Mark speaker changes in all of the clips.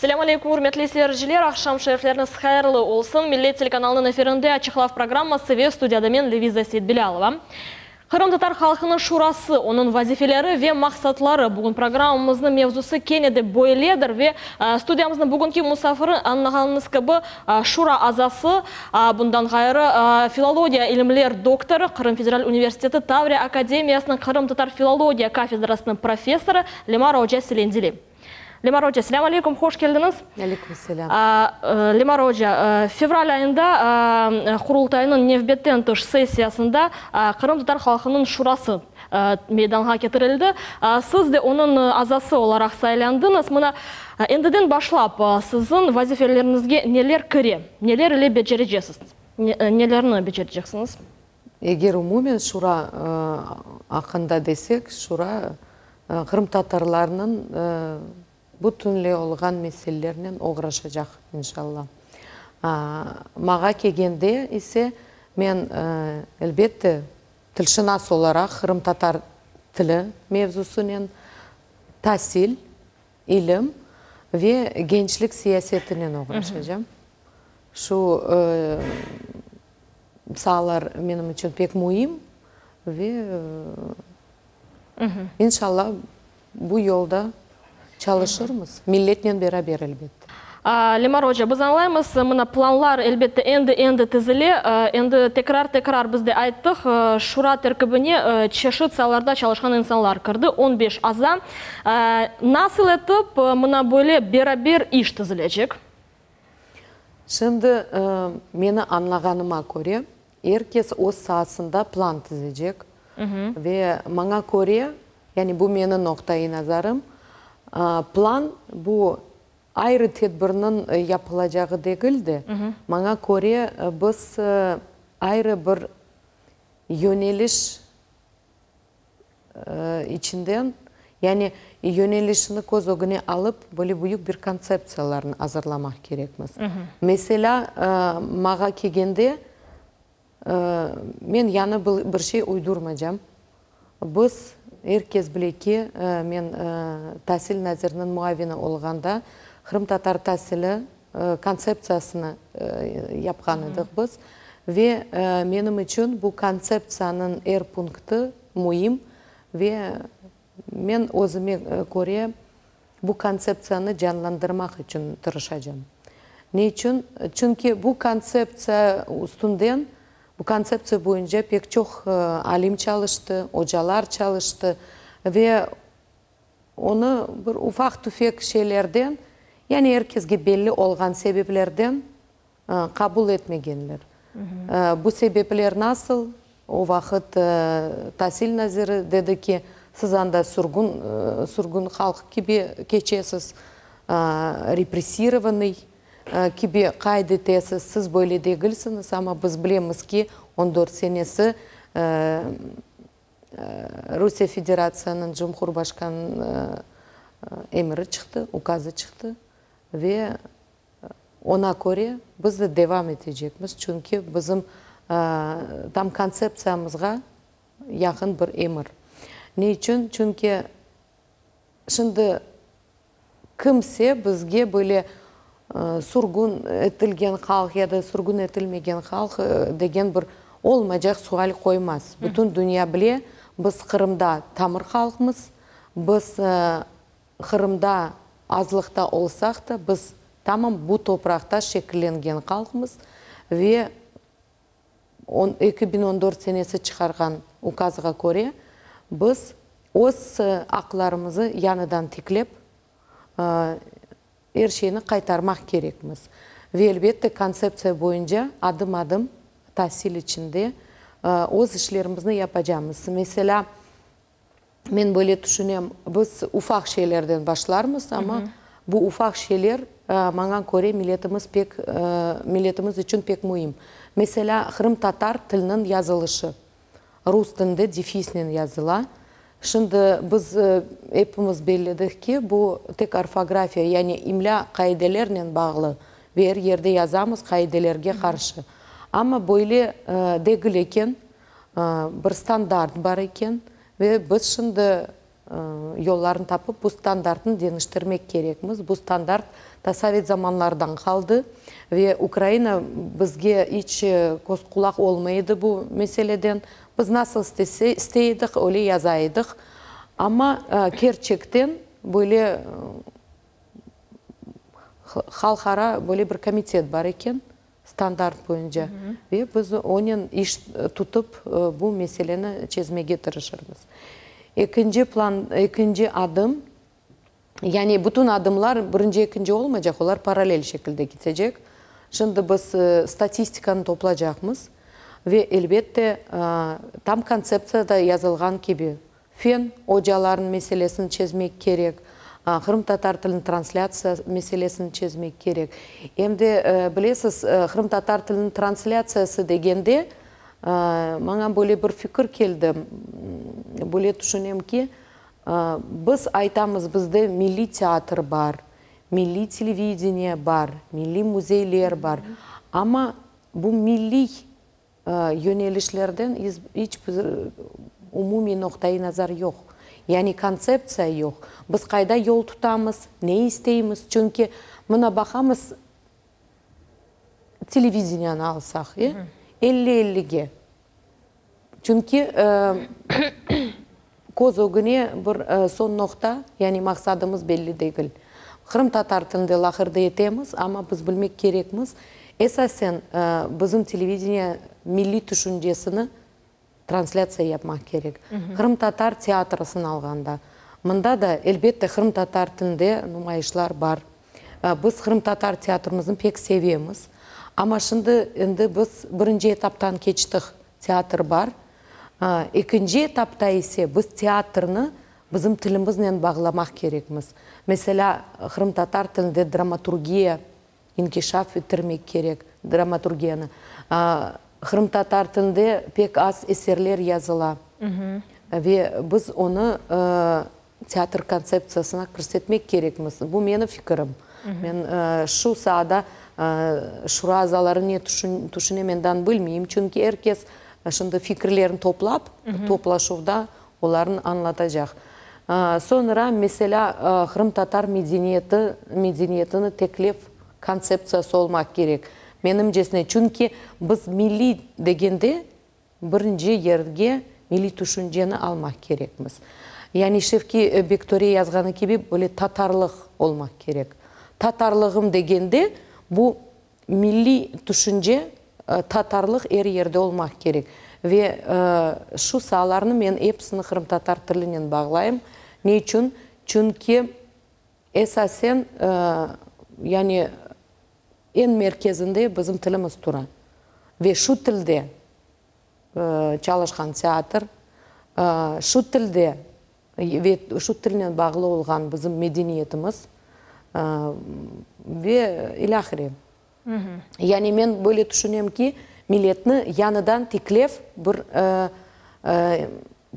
Speaker 1: Selâm aleyküm, ürmetli seyirciler, aqşam şerifleriñiz hayırlı olsun. Millet telekanalınıñ efirinde Açıqlav programması ve studiyada men, Leviza Seytbilâlova. Qırımtatar halqınıñ şurası, onıñ vazifeleri ve maqsatları, bugün programmamıznıñ mevzusı kene de böyledir ve studiyamıznıñ bugünki musafiri, añlağanıñız kibi, şura azası, bundan ğayrı, filologiya ilimler doktorı, Qırım federal universiteti Tavriya akademiyasınıñ qırımtatar filologiya kafedrasınıñ professorı Lemara oca Selendili. Lemara oca, selâm aleyküm, hoş keldiñiz.
Speaker 2: Aleyküm selâm.
Speaker 1: Lemara oca, fevral ayında Qurultaynıñ nevbetten tış sessiyasında Qırımtatar halqınıñ şurası meydanğa ketirildi. Siz de onıñ azası olaraq saylandıñız. Mına, endiden başlap, siziñ vazifeleriñizge neler kire, neler ile becerecesiz, nelerni becereceksiñiz?
Speaker 2: Eger umumen şura aqqında desek, şura qırımtatarlarnıñ bütünley olğan meselelerinen oğraşacaq, inşalla. Maña kelgende ise, men, elbette, tilşınas olaraq qırımtatar tili mevzusınen, tasil, ilim ve gençlik siyasetinen oğraşacam. Şu saalar menim içün pek müim ve inşallah bu yolda çalışırmız, milletnen beraber elbette.
Speaker 1: Lemar oca, biz añlaymız, mına planlar elbette endi-endi tizile, endi tekrar-tekrar biz de ayttıq, şura terkibine çeşit saalarda çalışqan insanlar kirdi, on beş aza. Nasıl etip mına böyle beraber iş tizilecek?
Speaker 2: Şimdi meni añlağanıma köre, er kes öz saasında plan tizecek ve maña köre, yani bu meni noqtaiy nazarım, plan bu ayrı tedbirniñ yapılacağı degil de, maña köre, biz ayrı bir yöneliş içinden, yani yönelişini köz ögüne alıp, böyle büyük bir kontseptsiyalarnı azırlamaq kerekmiz. Meselâ, maña kelgende, men yañı bir şey uydurmaycam. Biz, er kes bile ki, men tasil naziriniñ muavini olğanda, qırımtatar tasili kontseptsiyasını yapqan edik biz. Ve menim içün bu kontseptsiyanıñ er punktı müim ve men özüme köre bu kontseptsiyanı canlandırmaq içün tırışacam. Ne içün? Çünki bu kontseptsiya üstünden, bu kontseptsiya boyunca pek çoq alim çalıştı, ocalar çalıştı ve Onı bir ufaq-tüfek şeylerden, yani er kesge belli olğan sebeplerden qabul etmegenler. Bu sebepler nasıl? O vaqıt tasil naziri dedi ki, siz anda sürgün, sürgün halq kibi keçesiz, repressirovanıy kibi qayd etesiz, siz böyle degilsiñiz, amma biz bilemiz ki, on dört senesi Rusiye Federatsiyanıñ Cumhurbaşqanınıñ emiri çıqtı, ukazı çıqtı ve oña köre biz de devam etecekmiz, çünki bizim tam kontseptsiyamızğa yaqın bir emir. Ne içün? Çünki şimdi Kimse bizge böyle sürgün etilgen halq ya da sürgün etilmegen halq degen bir olmaycaq sual qoymaz. Bütün dünya bile, biz Qırımda tamır halqmız, biz Qırımda azlıqta olsaq da, biz tamam bu topraqta şekillengen halqmız ve 2014 senesi çıqarğan ukazğa köre, biz öz aqlarımızı yañıdan tiklep, er şeyni qaytarmaq kerekmiz. Ve, elbette, kontseptsiya boyunca adım-adım tasil içinde öz işlerimizni yapacamız. Meselâ, Men böyle tüşünem, biz ufaq şeylerden başlarmız, amma bu ufaq şeyler, maña köre, milletimiz pek, milletimiz içün pek müim. Meselâ, qırımtatar tiliniñ yazılışı. Rus tilinde defisnen yazıla. Şimdi biz epimiz bellidik ki, bu tek orfografiya, yani imlâ qaidelernen bağlı ve er yerde yazamız qaidelerge qarşı. Amma böyle degil eken, bir standart bar eken ve biz şimdi. Yollarını tapıp, bu standartnı deñiştirmek kerekmiz. Bu standart ta sovet zamanlardan qaldı ve Ukraina bizge iç köz-qulaq olmay edi bu meseleden. Biz nasıl istey edik, öyle yaza edik. Amma kerçekten böyle halqara böyle bir komitet bar eken, standart boyunca, ve biz onen iş tutıp, bu meseleni çezmege tırışırmız. Ekinci plan, ekinci adım, yani bütün adımlar birinci, ekinci olmaycaq, olar parallel şekilde ketecek. Şimdi biz statistikanı toplacaqmız ve, elbette, tam kontseptsiyada yazılğan kibi, Fen ocalarnıñ meselesini çezmek kerek, qırımtatar tiliniñ translâtsiya meselesini çezmek kerek. Em de, bilesiz, qırımtatar tiliniñ translâtsiyası degende, maña böyle bir fikir keldi, böyle tüşünem ki, biz aytamız, bizde milliy teatr bar, milliy televideniye bar, milliy müzeyler bar, amma bu milliy Yönelişlerden iç bir umumiy noqtaiy nazar yoq. Yani kontseptsiya yoq. Biz qayda yol tutamız, ne isteymiz? Çünki mına baqamız, televideniyanı alsaq, elli ellige. Çünki köz ögüne bir soñ noqta, yani maqsadımız belli degil. Qırımtatar tilinde laqırdı etemiz, amma biz bilmek kerekmiz, esasen bizim televideniye milliy tüşüncesini translâtsiya yapmaq kerek. Qırımtatar teatrosını alğanda, mında da, elbette, qırımtatar tilinde numayışlar bar. Biz qırımtatar teatrımıznı pek sevemiz, amma şimdi endi biz birinci etaptan keçtik, teatr bar. Ekinci etapta ise biz teatrnı bizim tilimiznen bağlamaq kerekmiz. Meselâ, qırımtatar tilinde dramaturgiya inkişaf ettirmek kerek, dramaturgiyanı. Qırımtatar tilinde pek az eserler yazıla ve biz onı teatr kontseptsiyasına kirsetmek kerekmiz. Bu menim fikirim. Men şu saada şura azaları ne tüşüne mendan bilmeyim, çünki er kes şimdi fikirlerini toplap, toplaşuvda olarnı añlatacaq. Soñra, meselâ, qırımtatar medeniyeti, medeniyetini teklev kontseptsiyası olmaq kerek, menimcesine, çünki biz milliy degende, Birinci yerge milliy tüşünceni almaq kerekmiz. Yani Şevki Bektore yazğanı kibi, böyle tatarlıq olmaq kerek. Tatarlığım degende, bu milliy tüşünce, tatarlıq er yerde olmaq kerek. Ve şu saalarnı men episini qırımtatar tilinen bağlayım. Ne içün? Çünki esasen, yani Eñ merkezinde bizim tilimiz tura. Ve şu tilde çalışqan teatr, şu tilde ve şu tilnen bağlı olğan bizim medeniyetimiz ve ilâhre. Yani men böyle tüşünem ki, milletni yañıdan tiklev bir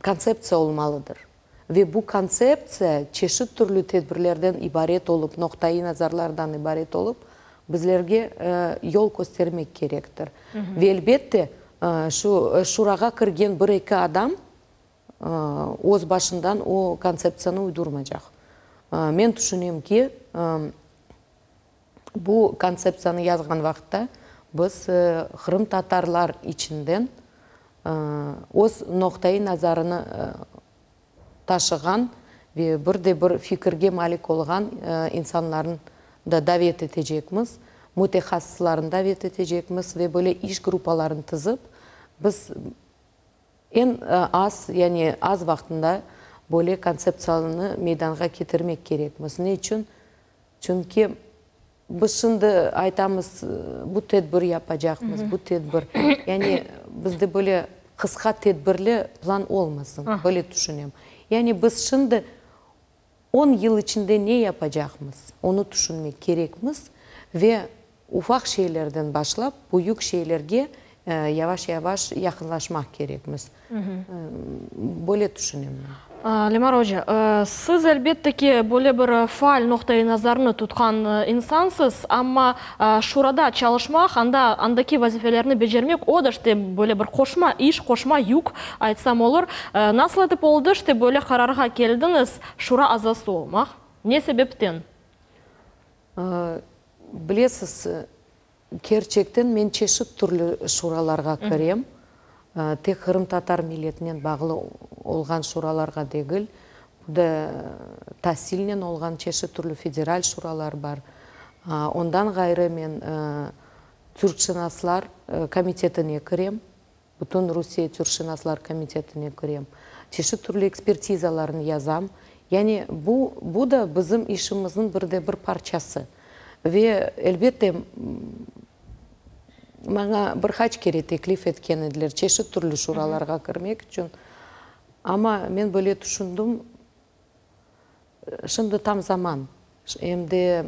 Speaker 2: kontseptsiya olmalıdır. Ve bu kontseptsiya çeşit türlü tedbirlerden ibaret olıp, noqtaiy nazarlardan ibaret olıp, bizlerge yol köstermek kerektir. Ve elbette, şu şurağa kirgen bir-eki adam öz başından o kontseptsiyanı uydurmaycaq. Men tüşünem ki, bu kontseptsiyanı yazğan vaqıtta biz qırımtatarlar içinden öz noqtaiy nazarını taşığan ve bir de bir fikirge malik olğan insanlarnı da davet etecekmiz, mütehassıslarnı davet etecekmiz ve böyle iş gruppalarını tizip, biz eñ az, yani az vaqtında böyle kontseptsiyanı meydanğa ketirmek kerekmiz. Ne içün? Çünki biz şimdi aytamız, bu tedbir yapacaqmız, bu tedbir. Yani bizde böyle qısqa tedbirli plan olmasın, böyle tüşünem. Yani biz şimdi on yıl içinde ne yapacaqmız, onı tüşünmek kerekmiz ve ufaq şeylerden başlap, büyük şeylerge yavaş-yavaş yaqınlaşmaq kerekmiz. Böyle tüşünem men.
Speaker 1: Lemara oca, siz, elbette ki, böyle bir faal noqta-i nazarnı tutqan insansız, amma şurada çalışmaq, anda andaki vazifelerni becermek, o da işte böyle bir qoşma iş, qoşma yük aytsam olur. Nasıl etip oldı işte böyle qararğa keldiñiz şura azası olmaq? Ne sebepten?
Speaker 2: Bilesiz, Kerçekten men çeşit türlü şuralarğa kirem, tek qırımtatar milletinen bağlı olğan şuralarğa degil, bu da tasilnen olğan çeşit türlü federal şuralar bar. Ondan ğayrı men türkşınaslar komitetine kirem, Bütün Rusiye türkşınaslar komitetine kirem, çeşit türlü ekspertizalarnı yazam. Yani bu, bu da bizim işimizniñ bir de bir parçası. Ve, elbette, maña bir qaç kere teklif etken ediler çeşit türlü şuralarğa kirmek içün, amma men böyle tüşündim, şimdi tam zaman, em de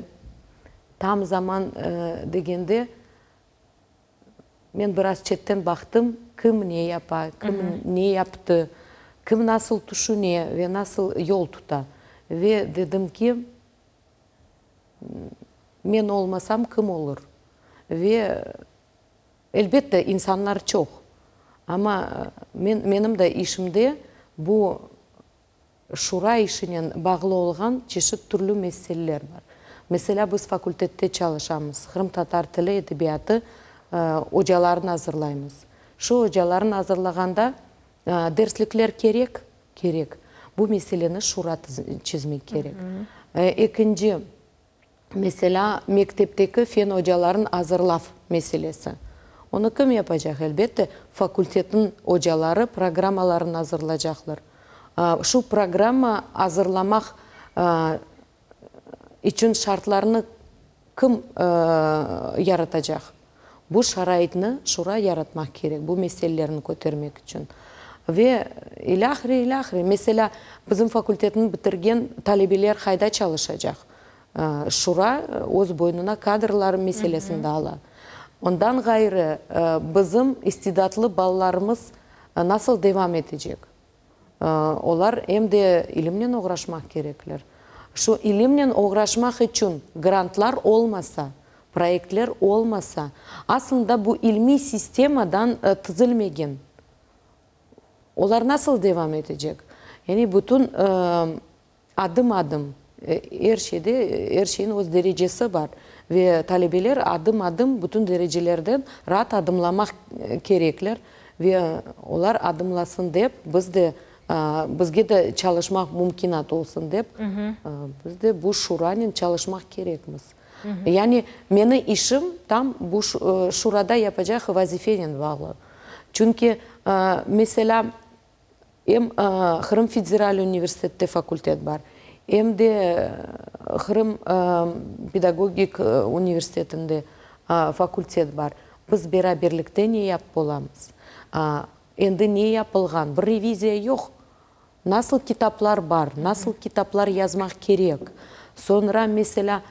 Speaker 2: tam zaman degende, Men biraz çetten baqtım, kim ne yapa, kim ne yaptı, kim nasıl tüşüne ve nasıl yol tuta. Ve dedim ki, men olmasam, kim olur? Ve, elbette, insanlar çoq, amma men, menim de işimde bu Şura işinen bağlı olğan çeşit türlü meseleler bar. Meselâ, biz fakultette çalışamız, qırımtatar tili, edebiyatı ocalarını azırlaymız. Şu ocalarını azırlağanda derslikler kerek? Kerek. Bu meseleni şura çezmek kerek. Ekinci, Meselâ, mektepteki fen ocaların azırlav meselesi. Onı kim yapacaq? Elbette, fakultetniñ ocaları programmalarını azırlacaqlar. Şu programma azırlamaq içün şartlarnı kim yaratacaq? Bu şaraitni şura yaratmaq kerek, bu meselelerni kötermek içün. Ve ilâhre, ilâhre. Meselâ, bizim fakultetni bitirgen talebeler qayda çalışacaq? Şura öz boynuna kadrlar meselesini de ala. Ondan ğayrı, bizim istidatlı balalarımız nasıl devam etecek? Olar em de ilimnen oğraşmaq kerekler. Şu ilimnen oğraşmaq içün grantlar olmasa, proyektler olmasa, aslında bu ilmiy sistemadan tizilmegen, olar nasıl devam etecek? Yani bütün Adım-adım, er şeyde, er şeyniñ öz derecesi bar ve talebeler adım-adım bütün derecelerden raat adımlamaq kerekler ve olar adımlasın dep, biz de, bizge de çalışmaq mümkünat olsun dep, biz de bu şuranen çalışmaq kerekmiz. Yani meni işim tam bu şurada yapacaq vazifenen bağlı. Çünki, meselâ, Em Qırım federal universitette fakultet bar, em de Qırım pedagogik universitetinde fakultet bar. Biz beraberlikte ne yapıp olamız? Endi ne yapılğan? Bir reviziya yoq. Nasıl kitaplar bar, nasıl kitaplar yazmaq kerek? Soñra, meselâ,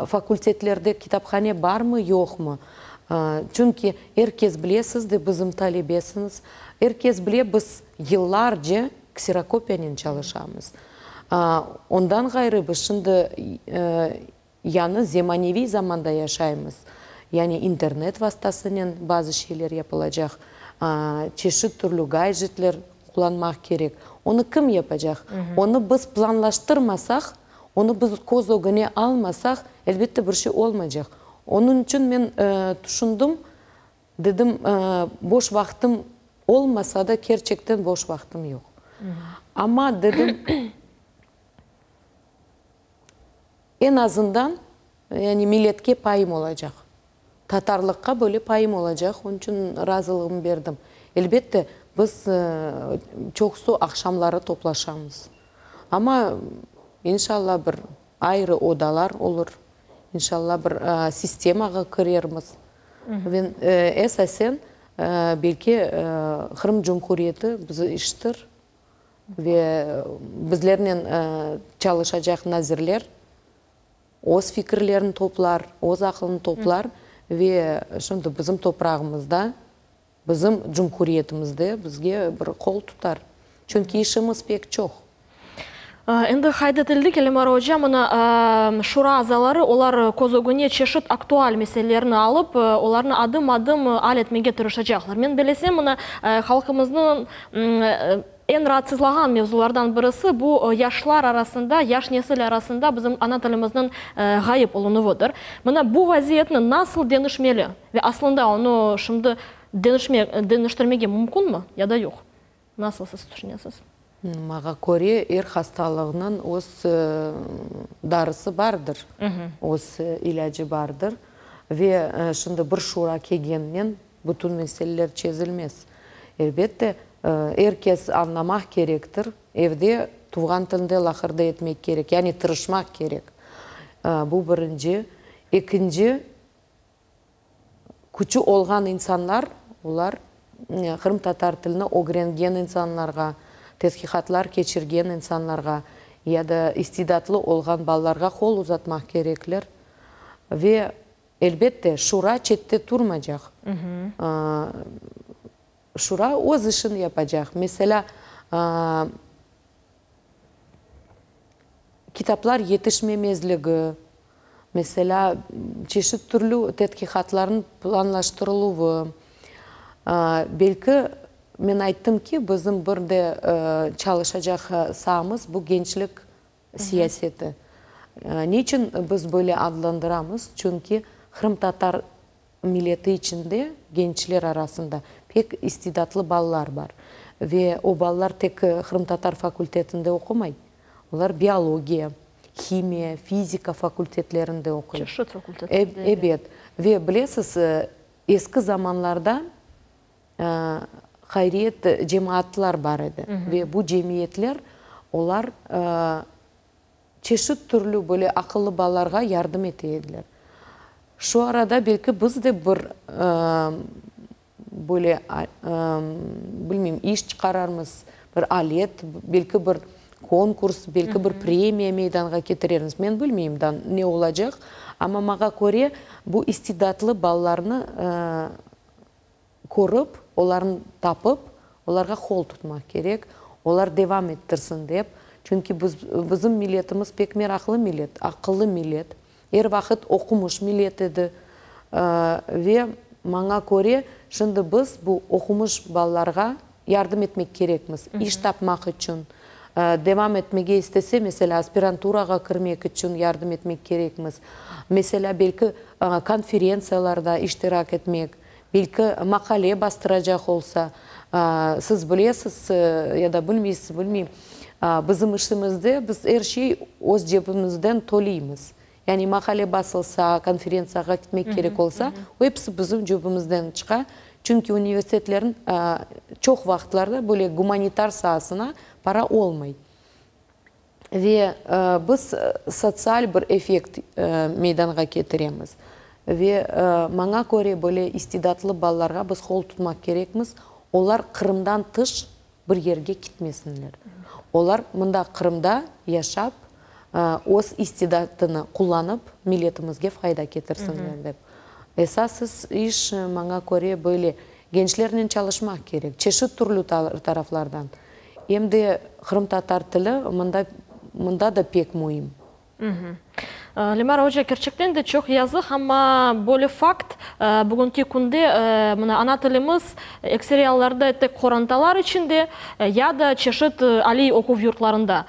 Speaker 2: fakultetlerde kitaphane barmı, yoqmı? Çünki er kes bile, siz de bizim talebesiñiz, er kes bile, biz yıllarca kserokopiyanen çalışamız. Ondan ğayrı, biz şimdi yañı zemaneviy zamanda yaşaymız. Yani internet vastasınen bazı şeyler yapılacaq, çeşit türlü gadjetler qullanmaq kerek. Onı kim yapacaq? Onı biz planlaştırmasaq, onı biz köz ögüne almasaq, elbette bir şey olmaycaq. Onıñ içün men tüşündim, dedim, boş vaqtım olmasa da, kerçekten boş vaqtım yoq. Amma, dedim, eñ azından, yani milletke payım olacaq. Tatarlıqqa böyle payım olacaq, onıñ içün razılığımı berdim. Elbette, biz çoqusı aqşamları toplaşamız. Amma, inşallah, bir ayrı odalar olur, inşallah, bir sistemağa kirermiz. Ve esasen, belki, Qırım Cumhuriyeti bizi işitir ve bizlernen çalışacaq nazirler öz fikirlerini toplar, öz aqılını toplar ve şimdi bizim toprağımızda, bizim cumhuriyetimizde bizge bir qol tutar. Çünki işimiz pek çoq.
Speaker 1: Endi qayd etildi ki, Lemara oca, mına, şura azaları, olar köz ögüne çeşit aktual meselelerni alıp, olarnı adım-adım al etmege tırışacaqlar. Men belesem, mına, halqımıznıñ eñ raatsızlağan mevzulardan birisi, bu yaşlar arasında, yaş nesil arasında bizim ana tilimizniñ ğayıp olunuvıdır. Mına, bu vaziyetni nasıl deñişmeli ve aslında onı şimdi deñiştirmege mümkünmi ya da yoq? Nasıl siz tüşünesiz?
Speaker 2: Mağa köre, er hastalığınıñ öz darısı bardır, öz ilâcı bardır. Ve şimdi bir şura kelgeninen bütün meseleler çezilmez. Elbette, er kes añlamaq kerektir, evde tuvğan tilinde laqırdı etmek kerek, yani tırışmaq kerek. Bu birinci. Ekinci, Küçü olğan insanlar, olar qırımtatar tilini ögrengen insanlarğa, tedqiqatlar keçirgen insanlarğa ya da istidatlı olğan balalarğa qol uzatmaq kerekler. Ve, elbette, şura çette turmacaq. Şura öz işini yapacaq. Meselâ, kitaplar yetişmemezligi, meselâ, çeşit türlü tedqiqatlarnıñ planlaştırıluvı, belki, men ayttım ki, bizim bir de çalışacaq saamız bu gençlik siyaseti. Niçün biz böyle adlandıramız? Çünki qırımtatar milleti içinde, gençler arasında pek istidatlı balalar bar. Ve o balalar tek qırımtatar fakultetinde oqumay, olar biologiya, himiya, fizika fakultetlerinde oquy.
Speaker 1: Çeşit fakultetlerde.
Speaker 2: Ebet. Ve bilesiz, eski zamanlarda hayriyet cemaatlar bar edi. Ve bu cemiyetler, olar çeşit türlü böyle aqıllı balalarğa yardım ete ediler. Şu arada belki biz de bir böyle, bilmeyim, iş çıqararmız, bir alet, belki bir konkurs, belki bir premiya meydanğa ketirermiz. Men bilmeyim da ne olacaq, amma maña köre, bu istidatlı balalarnı körip, olarnı tapıp, olarğa qol tutmaq kerek, olar devam ettirsin dep. Çünki biz, bizim milletimiz pek meraqlı millet, aqıllı millet, er vaqıt oqumış millet edi. Ve maña köre, şimdi biz bu oqumış balalarğa yardım etmek kerekmiz, iş tapmaq içün, devam etmege istese, meselâ, aspiranturağa kirmek içün yardım etmek kerekmiz, meselâ, belki konferentsiyalarda iştirak etmek, Belki, maqale bastıracaq olsa, siz bilesiz ya da bilmeysiz, bilmeyim, bizim işimizde biz er şey öz cebimizden töleymiz. Yani maqale basılsa, konferentsiyağa ketmek kerek olsa, o episi bizim cebimizden çıqa. Çünki universitetlerniñ çoq vaqıtlarda böyle gumanitar saasına para olmay. Ve biz sotsial bir effekt meydanğa ketiremiz. Ve maña köre, böyle istidatlı balalarğa biz qol tutmaq kerekmiz, olar Qırımdan tış bir yerge kitmesinler. Olar mında Qırımda yaşap, öz istidatını qullanıp, milletimizge fayda ketirsinler dep. Esas iş, maña köre, böyle gençlernen çalışmaq kerek, çeşit türlü taraflardan. Em de qırımtatar tili mında mında da pek müim.
Speaker 1: Lemara oca, kerçekten de çoq yazıq, amma böyle fakt, bugünki künde mına ana tilimiz ekseri allarda tek qorantalar içinde ya da çeşit aliy oquv yurtlarında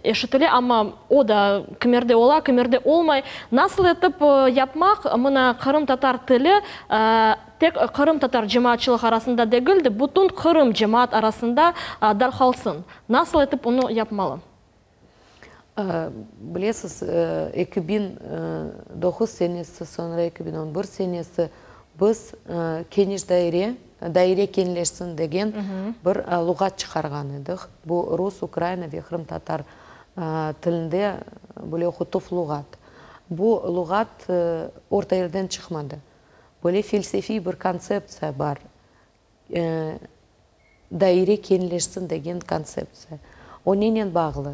Speaker 1: eşitile, amma o da kimerde ola, kimerde olmay. Nasıl etip yapmaq, mına qırımtatar tili Tek qırımtatar cemaatçılıq arasında degil de, bütün Qırım cemaat arasında darqalsın. Nasıl etip onı yapmalı?
Speaker 2: Bilesiz, 2009 senesi, soñra 2011 senesi biz keniş daire, daire keñleşsin degen bir luğat çıqarğan edik. Bu rus, ukraina ve qırımtatar tilinde böyle oqutuv luğat. Bu luğat orta yerden çıqmadı. Böyle felsefiy bir kontseptsiya bar, daire keñleşsin degen kontseptsiya. O nenen bağlı?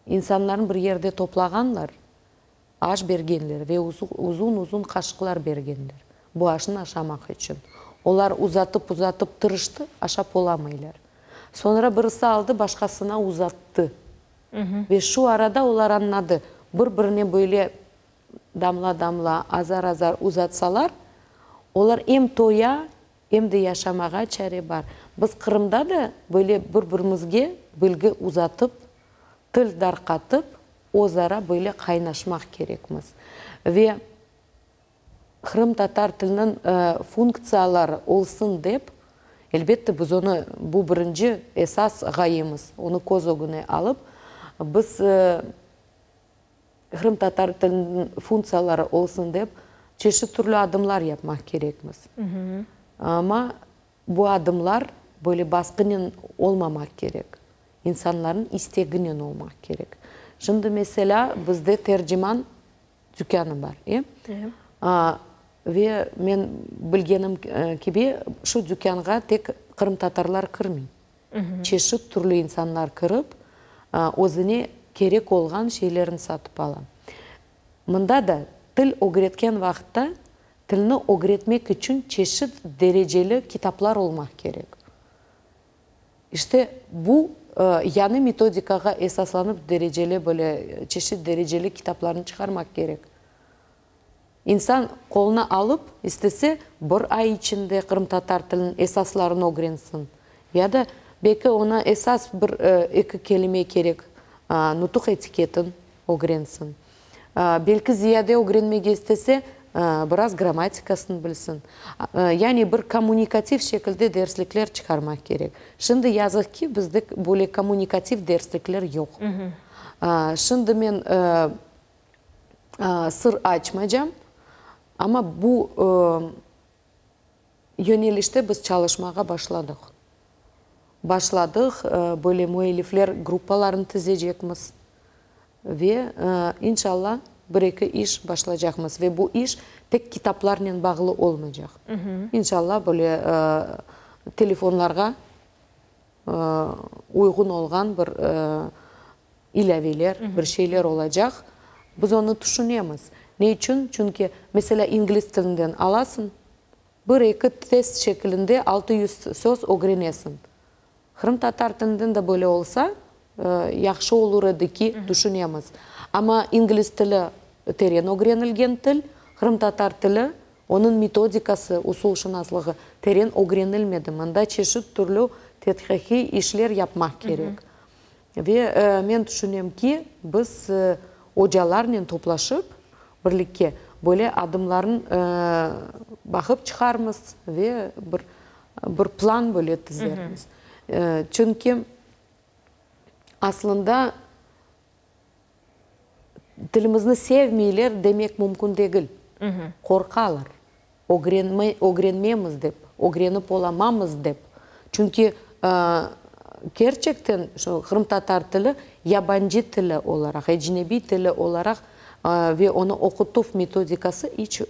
Speaker 2: İnsanlarnı bir yerde toplağanlar, aş bergenler ve uzun-uzun qaşıqlar bergenler, bu aşnı aşamaq içün. Olar uzatıp-uzatıp tırıştı, aşap olamaylar. Soñra birisi aldı, başqasına uzattı. Ve şu arada olar añladı, bir-birine böyle damla-damla, azar-azar uzatsalar, olar em toya, em de yaşamağa çare bar. Biz Qırımda da böyle bir-birimizge bilgi uzatıp, til darqatıp, özara böyle qaynaşmaq kerekmiz. Ve qırımtatar tiliniñ funktsiyaları olsun dep, elbette, biz onı, bu birinci esas ğayemiz, onı köz ögüne alıp, biz qırımtatar tiliniñ funktsiyaları olsun dep, çeşit türlü adımlar yapmaq kerekmiz. Amma bu adımlar böyle basqınen olmamaq kerek, insanlarnıñ isteginen olmaq kerek. Şimdi, meselâ, bizde Terciman tükânı bar, e? Ve men bilgenim kibi, şu tükânğa tek qırımtatarlar kirmey. Çeşit türlü insanlar kirip, özüne kerek olğan şeylerni satıp ala. Mında da til ögretken vaqıtta, tilni ögretmek içün çeşit dereceli kitaplar olmaq kerek. İşte, bu yañı metodikağa esaslanıp dereceli, böyle çeşit dereceli kitaplarnı çıqarmaq kerek. İnsan qoluna alıp, istese, bir ay içinde qırımtatar tiliniñ esaslarını ögrensin. Ya da belki oña esas bir eki kelime kerek, nutuq etiketin ögrensin. Belki ziyade ögrenmege istese, biraz grammatikasını bilsin. Yani bir kommunikativ şekilde derslikler çıqarmaq kerek. Şimdi, yazıq ki, bizde böyle kommunikativ derslikler yoq. Şimdi men sır açmaycam, amma bu yönelişte biz çalışmağa başladıq. Başladıq, böyle müellifler gruppalarını tizecekmiz ve, inşalla, bir-eki iş başlacaqmız. Ve bu iş tek kitaplarnen bağlı olmaycaq. İnşalla, böyle telefonlarğa uyğun olğan bir ilâveler, bir şeyler olacaq. Biz onı tüşünemiz. Ne içün? Çünki, meselâ, ingliz tilinden alasıñ, Bir-eki test şekilinde 600 söz ögrenesiñ. Qırımtatar tilinden de böyle olsa, yahşı olur edi ki, tüşünemiz. Amma ingliz tili teren ögrenilgen til, qırımtatar tili, onıñ metodikası, usulşınaslığı teren ögrenilmedi. Mında çeşit türlü tedqiqiy işler yapmaq kerek. Ve men tüşünem ki, biz ocalarnen toplaşıp, birlikke böyle adımlarnı baqıp çıqarmız ve bir bir plan böyle tizermiz. Çünki aslında tilimizni sevmeyler demek mümkün degil. Qorqalar. Ögrenmemiz dep, ögrenip olamamız dep. Çünki kerçekten şu qırımtatar tili yabancı tili olaraq, ecnebiy tili olaraq ve onı oqutuv metodikası iç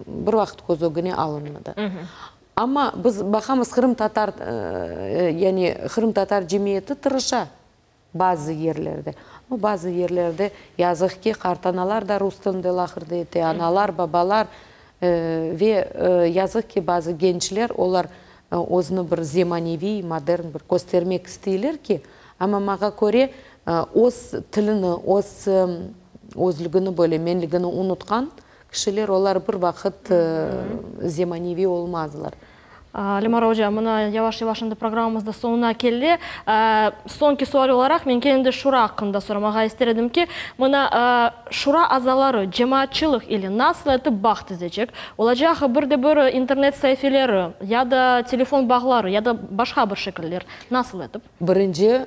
Speaker 2: bir vaqıt köz ögüne alınmadı. Amma biz baqamız qırımtatar, yani qırımtatar cemiyeti tırışa. Bazı yerlerde. No, bazı yerlerde, yazıq ki, qartanalar da rus tilinde laqırdı ete, analar, babalar ve, yazıq ki, bazı gençler, olar özüni bir zemaneviy, modern bir köstermek isteyler ki, amma maña köre, öz tilini, öz özlügini, böyle menligini unutqan kişiler, olar bir vaqıt zemaneviy olmazlar.
Speaker 1: Lemara oca, mına yavaş-yavaş endi programmamız da soñuna kele. Soñki sual olaraq men kene de şura aqqında soramağa ister edim ki, mına şura azaları cemaatçılıq ile nasıl etip bağ tizecek? Olacaq bir de bir internet saifeleri ya da telefon bağları ya da başqa bir şekiller nasıl etip?
Speaker 2: Birinci,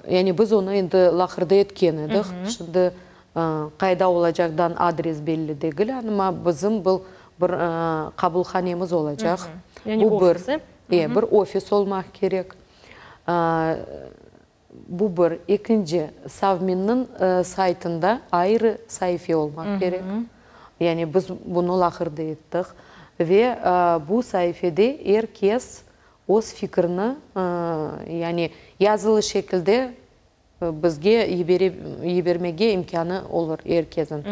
Speaker 2: yani biz onı endi laqırdı etken edik. Şimdi qayda olacaqdan adres belli degil, amma bizim bu Bir qabulhanemiz olacaq.
Speaker 1: Yani
Speaker 2: Bu bir,
Speaker 1: ofis, e?
Speaker 2: E, bir ofis olmaq kerek. Bu bir. Ekinci, Savminniñ saytında ayrı saife olmaq kerek. Yani biz bunı laqırdı ettik. Ve bu saifede er kes öz fikrini, yani yazılı şekilde Bizge yibermege imkânı olur er kesin.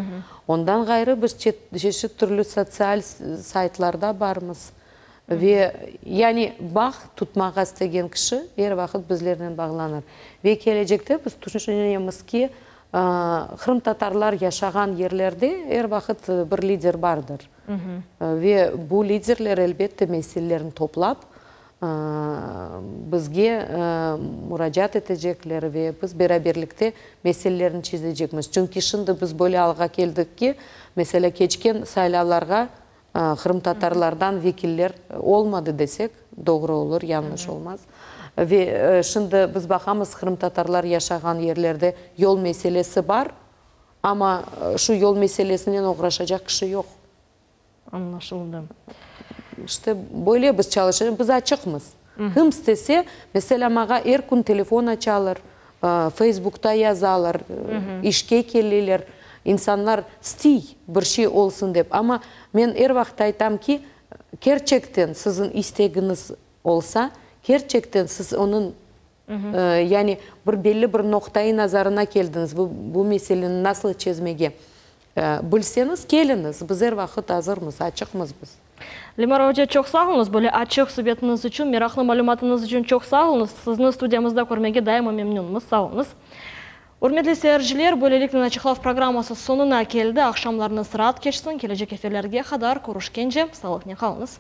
Speaker 2: Ondan ğayrı biz çeşit türlü sotsial saytlarda barmız. Ve, yani, bağ tutmağa istegen kişi er vaqıt bizlernen bağlanır. Ve kelecekte biz tüşünemiz ki, qırımtatarlar yaşağan yerlerde er vaqıt bir lider bardır. Ve bu liderler, elbette, meselelerini toplap, bizge muracaat etecekler ve biz beraberlikte meselelerini çezecekmiz. Çünki şimdi biz böyle alğa keldik ki, meselâ, keçken saylavlarğa Qırımtatarlardan vekiller olmadı desek, doğru olur, yañlış olmaz. Ve şimdi biz baqamız, qırımtatarlar yaşağan yerlerde yol meselesi bar, amma şu yol meselesinen oğraşacaq kişi yoq.
Speaker 1: Añlaşıldı.
Speaker 2: İşte, böyle biz çalışamız, biz açıqmız. Kim istese, meselâ, maña er kün telefon açalar, Feysbukta yazalar, işke keleler, insanlar istiy bir şey olsun dep. Amma men er vaqıt aytam ki, kerçekten siziñ istegiñiz olsa, kerçekten siz onıñ, yani bir belli bir noqtai nazarına keldiñiz, bu meseleni nasıl çezmege bilseñiz, keliñiz, biz er vaqıt azırmız, açıqmız biz.
Speaker 1: Lemara oca, çoq sağ oluñız, böyle açıq subetiñiz içün, meraqlı malümatıñız içün çoq sağ oluñız. Sizni studiyamızda körmege daima memnünmiz. Sağ oluñız. Ürmetli seyirciler, böyleliknen Açıqlav programması soñuna keldi. Aqşamlarıñız raat keçsin, kelecek efirlerge qadar körüşkence, sağlıqnen qalıñız.